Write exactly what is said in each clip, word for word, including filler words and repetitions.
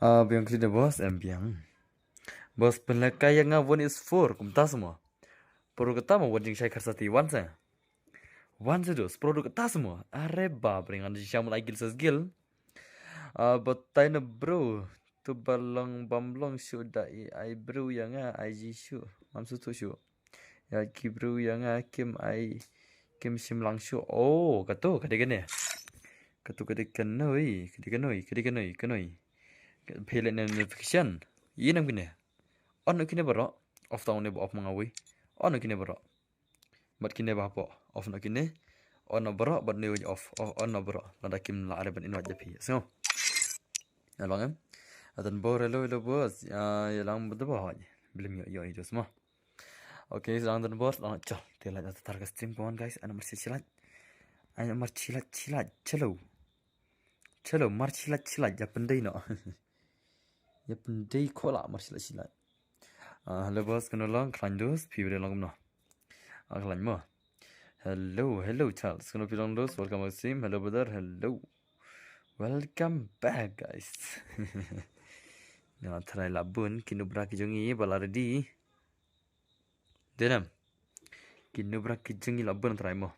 Ah, biang kli da boss, em biang. Boss, pynlehkai ïa nga one is four, kumta sa mo. Pyrkhat mo, wan jingshai kharsa ti wan sa. Wan sa dos, pyrkhat mo. Are bap ring an jingsham lai gil sa gil. Ah, batai na bro. Tu ba long bam long shu da i ai bro ïa nga ai ji shu. Mam su tu shu. Ïa ki bro ïa nga kim ai kim shim lang shu. Oh, katu, kade kane. Katu kade kanoi, kade kanoi, kade kanoi, kanoi. Pele ne notification. Ïa nam kine. On kine baroh. Off tang ne ba off ma nga wei. On kine baroh. Bad kine ba hapoh. Off na kine. On na baroh bad ne wei off. Oh, on na baroh. Lada kim la are ban invite ja phi. So. Ïa long em. Atan bor hello hello boss. Ïa ïa lang bad ba hoj. Bilim yo yo i dos mo. Okay, so lang dan bor lang chal. Te la tar ka stream, come on guys. Ana mar chilat. Ana mar chilat chilat. Chalo. Chalo mar chilat chilat. Ïa pyndei no. Ïa pyndei khola mar chilat chilat. Ah, hello boss, kano long khlaiñ dos, phi bede long kumno. Ah, khlaiñ mo. Hello, hello Charles, kano phi long dos, welcome back stream. Hello brother, hello. Welcome back guys. Nga try la bun, ki nubra ki jong i ba la ready. Denam. Ki nubra ki jong i la bun try mo.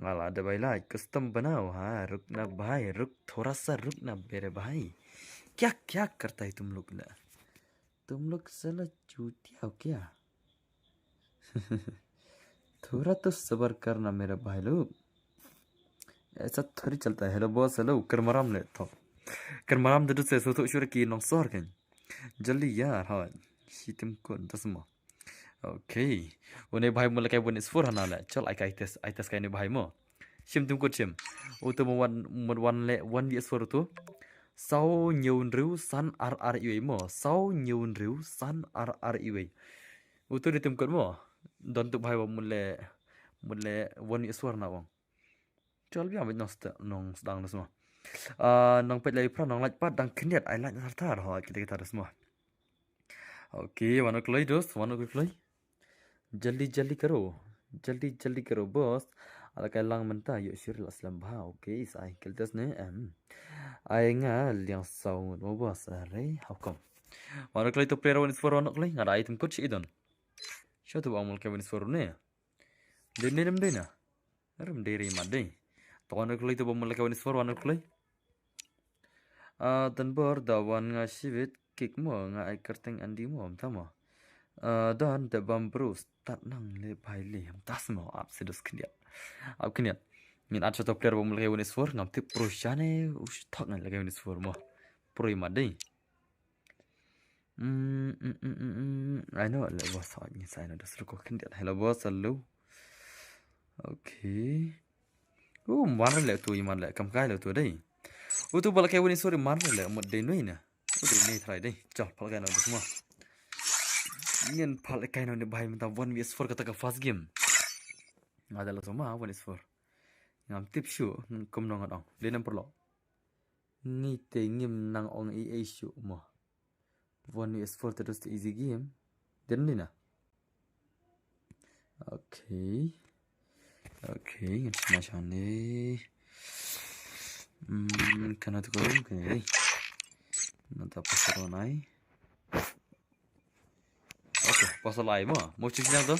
Nga la da bai la custom banao ha, ruk na bhai, ruk thora sa ruk na mere bhai. Kya kya karta hai tum log na? तुम लोग साला चूतिया हो क्या? थोड़ा तो सबर करना मेरा भाई लोग। ऐसा थोड़ी चलता है। Hello boss, hello. Kyrmaram le to. Kyrmaram de se so to shura ki nong sor kan. Jaldi yaar ha. Shitim ko dasmo. Okay. Une bhai mo le kai one is four hana le. Chal ai kai test, ai test kai ne bhai mo. Shim tum kut shim. Utu mo wan, mo wan le one V S four utu. Saw hynñiew hynriew san ar ar iwei mo. Saw hynñiew hynriew san ar ar iwei. Utu de tum kut mo. Don tu bhai ba mo le, mo le one V S four na wang. Chal bia mit nong sta, nong sdang dos mo. Ah, nong pet lai pra nong lait pat dang khyndiat ai lait thar thar ho kita kita dos mo. Okay, wan kloi dos, wan kloi. Jaldi jaldi karo. Jaldi jaldi karo boss. Ala kai lang mynta ïoh shuri la slem bha. Okay, sai keltes ne em. Ai nga liang saw ngut mo boss. Are how come? Wan kloi to player one is four wan kloi. Nga da item coach idon. Sha tu ba amul kai one is four ne. Dei ne dem dei na. Rum dei ri mat dei. To wan kloi to ba amul kai one is four wan kloi. Ah, dan bor da wan nga shivit kick mo nga ai kerteng andi mo am tamo. Ah, dan da bam bro start nang le bai le am tas mo ap sedus khyndiat. Ap khyndiat. Ngin at shot player ba mul kai one is four ngam tip pro shane u thok ngan le kai one is four mo. Pro i mat dei. Mm, mm, mm, mm, mm. I know le boss ngin sai no das ruko khyndiat. Hello boss, hello. Okay. U man le tu i man le kam kai le tu dei. U tu bal kai one is four man le mut dei nui na. U dei nui try dei. Chal pal kai no dei mo. Ngin pal kai no ne bhai mynta one V S four kata ka first game. Nga da la tu ma one is four. Ngam tip shu kum nong ong. Dei number lo. Ngi te ngim nang ong i ei shu mo. One V S four terus tu easy game. Dei nui na. Okay. Okay, ngin shna shang ni. Hmm, kana tu ko, okay. Nata pasal nai. Okay, pasal ai mo. Move to shiliang tu.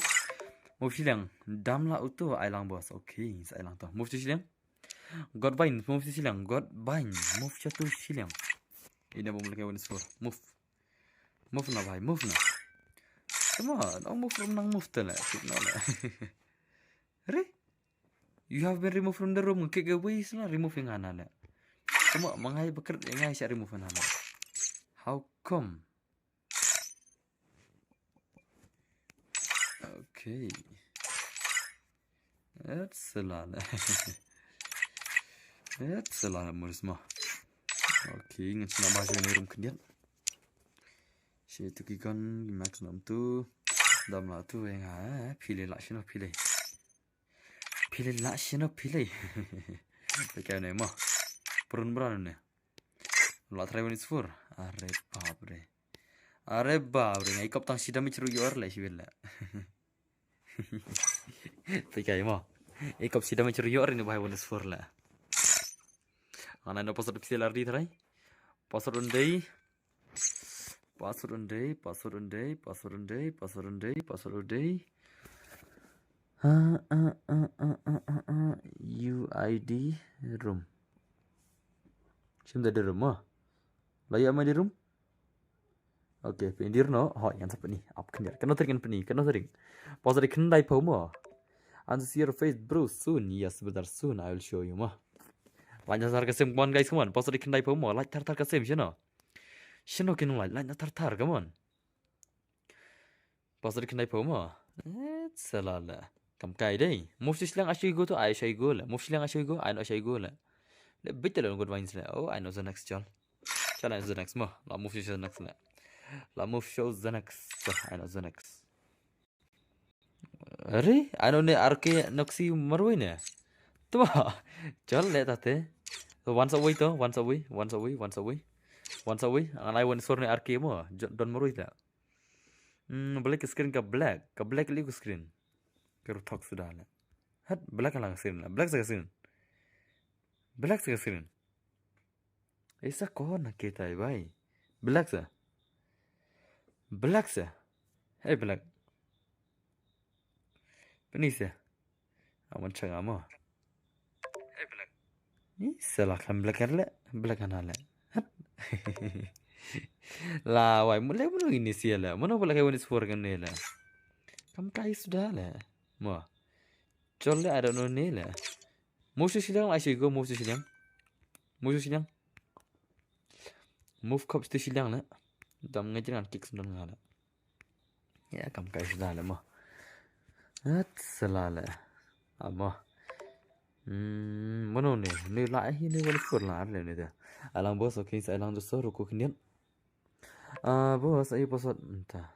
Move shiliang. Dam la utu ai lang boss. Okay, sa ai lang tu. Move to shiliang. God Vine, move to shiliang. God Vine, move to shiliang. Ina bom lagi one is four. Move. Move na bhai, move na. Come on, oh move rum nang move tu le. Sip na le. Re? You have been removed from the room. Nga kit kawei sla remove ïa nga na leh. Kumno ma nga ïa ba kret ïa nga ïa shah remove na leh. How come? Okay. That's a lot. That's a lot of Muris mo. Okay, ngan shna ba shna room khyndiat. Shi tu ki kon max nam tu. Dam la tu ïa nga, eh, phi leh la shino phi leh. Phi leh la shino phi leh. Phi ka ne mo. Purun bra ne. La try one is four. Are bap re. Are bap re. Ngai kop tang shi damage ru yor le shi le. Phi ka mo. Ngai kop shi damage ru yor ne bai one is four le. Ana no password phi la ri try. Password un dei. Password un dei, password un dei, password un dei, password un dei, password un dei. Ah, ah, ah, ah, ah, ah, ah. U I D room. Shim da di room mo. La ïa ma di room. Okay, pyndir no. Ho, ngan sa pyni. Ap khyndiat. Kano tring pyni, kano tring. Password khyndai phew mo. And see your face, bro, soon. Yes, brother, soon I will show you mo. Like na tar ka sim, come on guys, come on. Password khyndai phew mo. Like tar tar ka sim, shino. Shino kin like, like na tar tar, come on. Password khyndai phew mo. Eh, sala la. Kam kai dei. Move shu shiliang ai shu go to ai shu go la. Move shiliang ai shu go, ai no shu go la. Le bit le ngut vines le. Oh, ai no the next chol. Chol ai no the next mo. La move shu the next le. La move shu the next. Chol ai no the next. Are, ai no ne arke noksi marwei ne. Tuma. Chol le tate. Once away to, once away, once away, once away. Once away. Angai one is four ne arke mo. Jo-, don marwei ta. Hmm, black screen ka black. Ka black liu screen. Ka ruthok suda le. Hat black lang screen la. Black sa ka screen. Black sa ka screen. Isa ko na kita bai. Black sa. Black sa. Hey black. Pynisa. Aman changa mo. Hey black. Ni sala kan black le, black ana le. Hat. La wai mo le mo ini sia le. Mo no black one is four kan ne le. Kam kai suda le. Mo. Chol le I don't know ne le. Move shu shiliang ai shu go move shu shiliang. Move shu shiliang. Move kop shu shiliang le. Dam ngai jangan kick sendal ngala. Ya kam kai shu da le mo. At sala le. Amo. Hmm, mano ne? Ne la hi ne wal fur la le ne da. Alang boss okay sa alang do so ruku khyndiat. Ah, boss ai boss ta.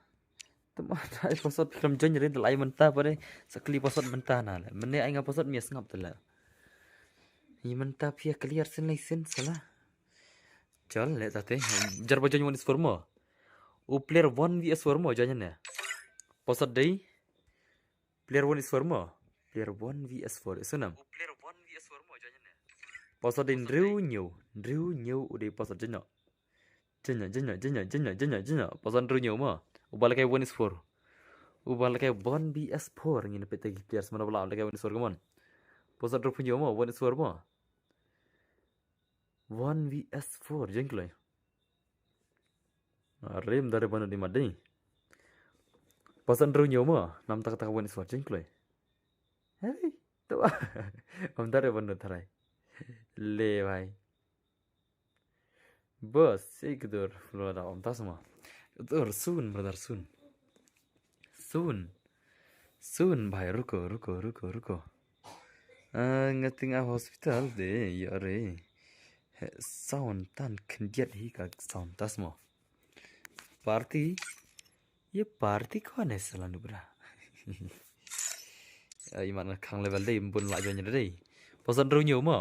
Tama ta ai password phim join rin ta lai mynta pare. Sakli password mynta na le. Mene ai nga password mi sngap ta le. Ni mynta phi clear sin lai sin sala. Chal le tate. Jar ba join one is four mo. U player one V S four mo join ne. Password dei. Player one is four mo. Player one V S four. Isu nam. Password dei Ndriu Nyew. Ndriu Nyew u dei password join no. Jenya, jenya, jenya, jenya, jenya, jenya. Pasan ru nyo ma. Uba lakai one is four. Uba lakai one V S four. Ngin pete ki players mana bala lakai one is four, come on. Pasan ru nyo ma, one is four ma. One V S four, jeng kloi. Rim dari banu di madi. Pasan ru nyo ma, nam tak tak one is four, jeng kloi. Hey, tu. Am dari banu tarai. Le bhai. Bas, ek dur, brother, om tas ma. Dur, soon, brother, soon. Soon. Soon, bhai, ruko, ruko, ruko, ruko. Ah, nga ting a hospital de, yare. He, sound tan khyndiat hi ka sound tas ma. Party. Ye party ko ne sala nubra. Ai man khang level dei bun la join dei. Pasan ru nyo ma.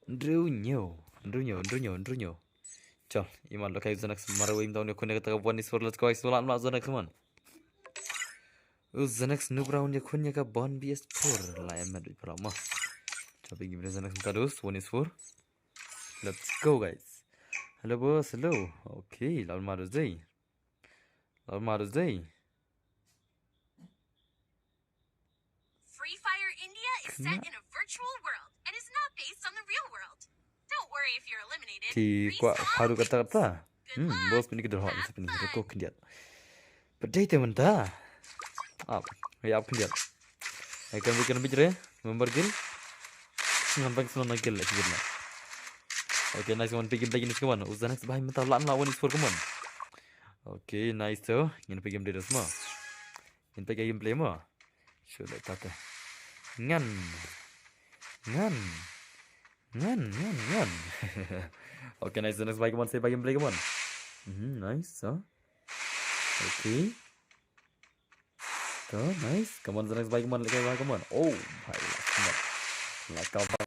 Ru nyo, ru nyo, ru nyo, ru nyo. Chal, iman lo kai Xanax mara wim tau ne khun ka ta ka bon is for let's go is la ma Xanax man. U Xanax nubra un ya khun ya ka bon B S four la em met para ma. Chal, big Xanax ta dus one is four. Let's go guys. Hello boss, hello. Okay, la ma dus dei. Lal Marus dei. Free Fire India is set in a virtual world and is not based on the real world. Don't worry if you're eliminated. Ti kwa paru kata kata. Hmm, bos pini kidor hot sa pini roko khyndiat. Pedai te menta. Ap, ya ap khyndiat. Ai kan bikin bijre. Remember kill? Ngan bang snow na kill lagi kena. Okay, nice one. Peggy Blake ini sekawan. Uza next by meta lan lawan is for, come on. Okay, nice tu. Ngin peggy game data semua. Ngin peggy game play mo. Shoot like that. Ngan. Ngan. Ngan, ngan, ngan. Okay, nice. The next by, come on. Say by game play, come on. Mhm, nice. So. Okay. So, nice. Come on, the next by, come on. Like, come on. Oh, bhai, last minute. Like, come on.